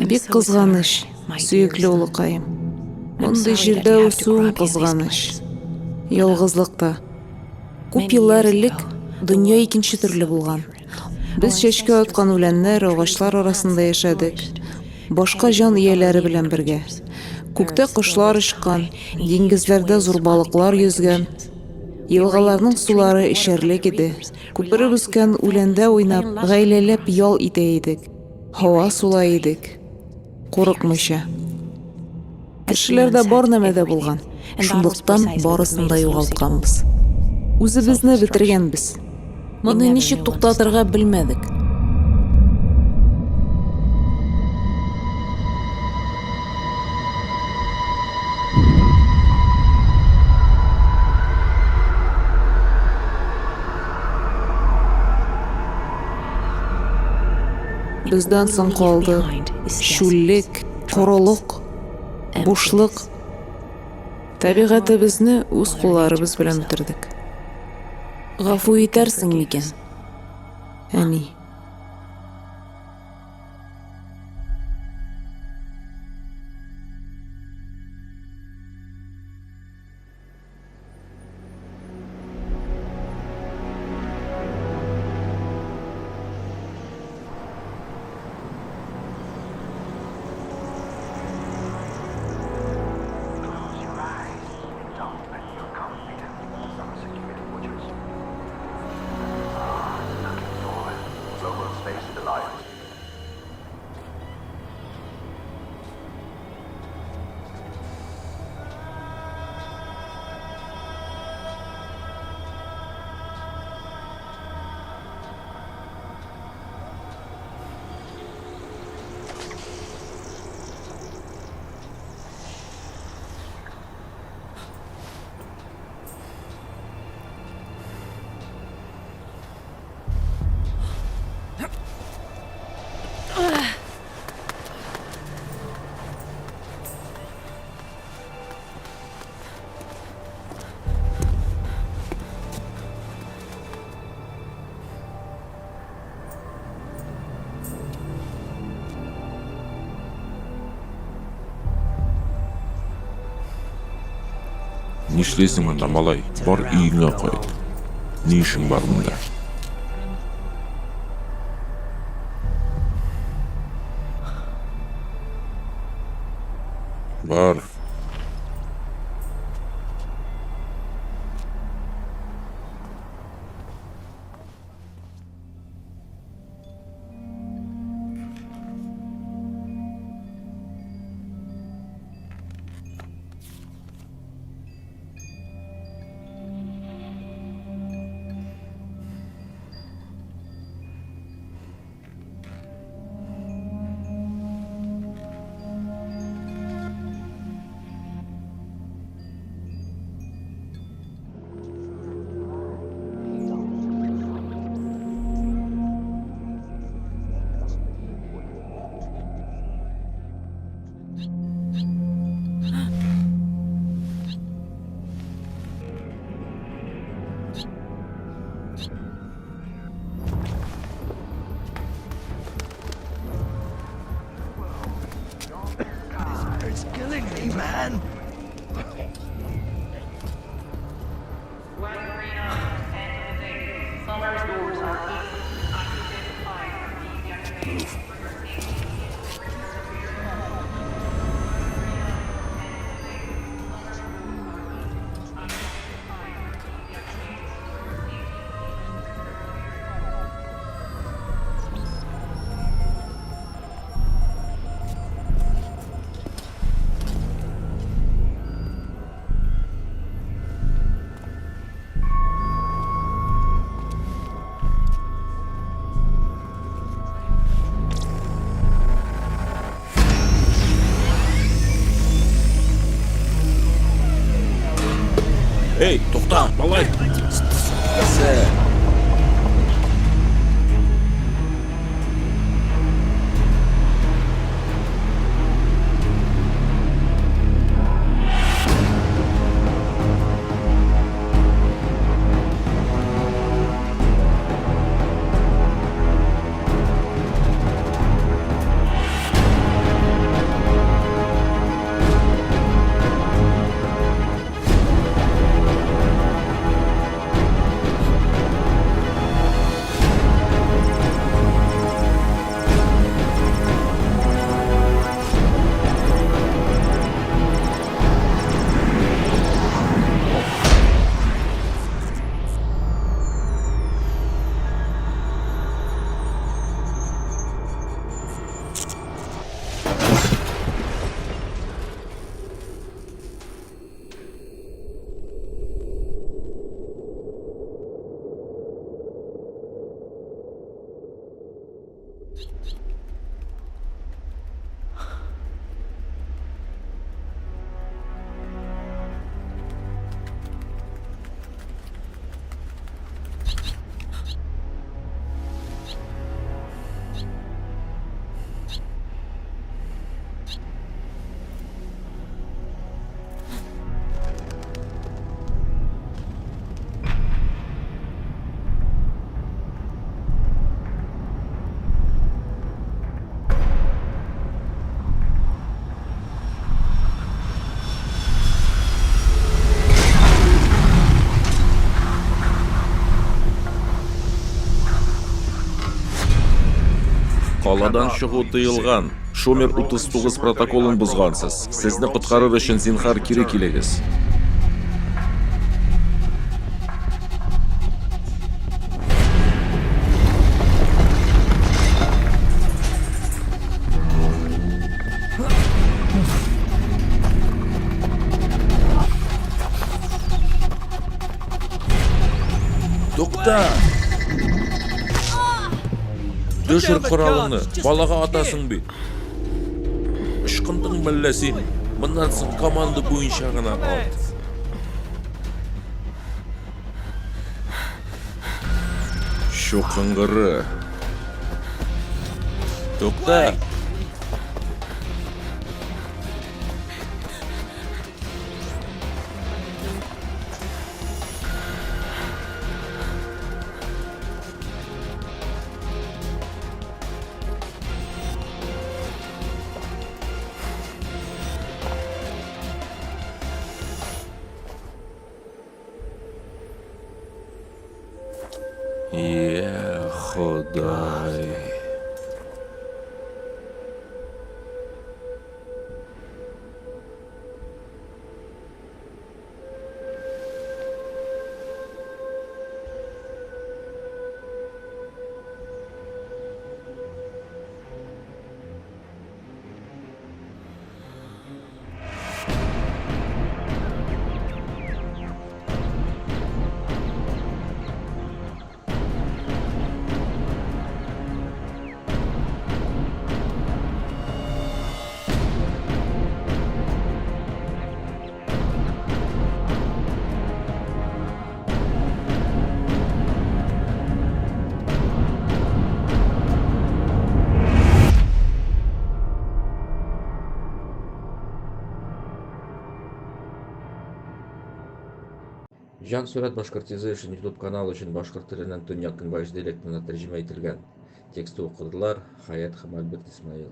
Бик кызганыч, сөекле улыкаем. Мондый җирдә үсүең кызганыч. Ялгызлыкта. Күп еллар элек дөнья икенче төрле булган. Без чәчкә аткан үләннәр, агачлар арасында яшәдек. Башка җан ияләре белән бергә. Күктә кошлар очкан, диңгезләрдә зур балыклар йөзгән. Елгаларның сулары эчәрлек иде. Күпереп үскән үләндә уйнап, гаиләләп ял итә идек. Һава сулай идек. Курыкмыйча. Кешеләрдә бар нәмә дә булган. Шунлыктан барысын да югалтканбыз. Үзебезне бетергәнбез. Моны ничек туктатырга белмәдек. Бездән соң калды чүллек, корылык, бушлык. Табигатебезне үз кулларыбыз белән үтердек. Гафу итәрсең микән, әни? Нишлисең монда, малай? Бар өеңә кайт. Ни эшең бар монда? Бар. Эй, тукта, малай! Каладан чыгу тыелган. Шумер 39 протоколын бозгансыз. Сезне коткарыр өчен зинһар кире килегез. Тукта! Төшер коралыңны, балага атасың бит. Ычкындың мәллә син? Моннан соң команда буенча гына ат. Чукынгыры. Тукта! Йә Ходай. Җан сурәт Башкортизation YouTube каналы өчен башкорт теленнән төньяк-көнбайыш диалектына тәрҗемә ителгән. Тексты укыдылар Хаят һәм Альберт Исмаил.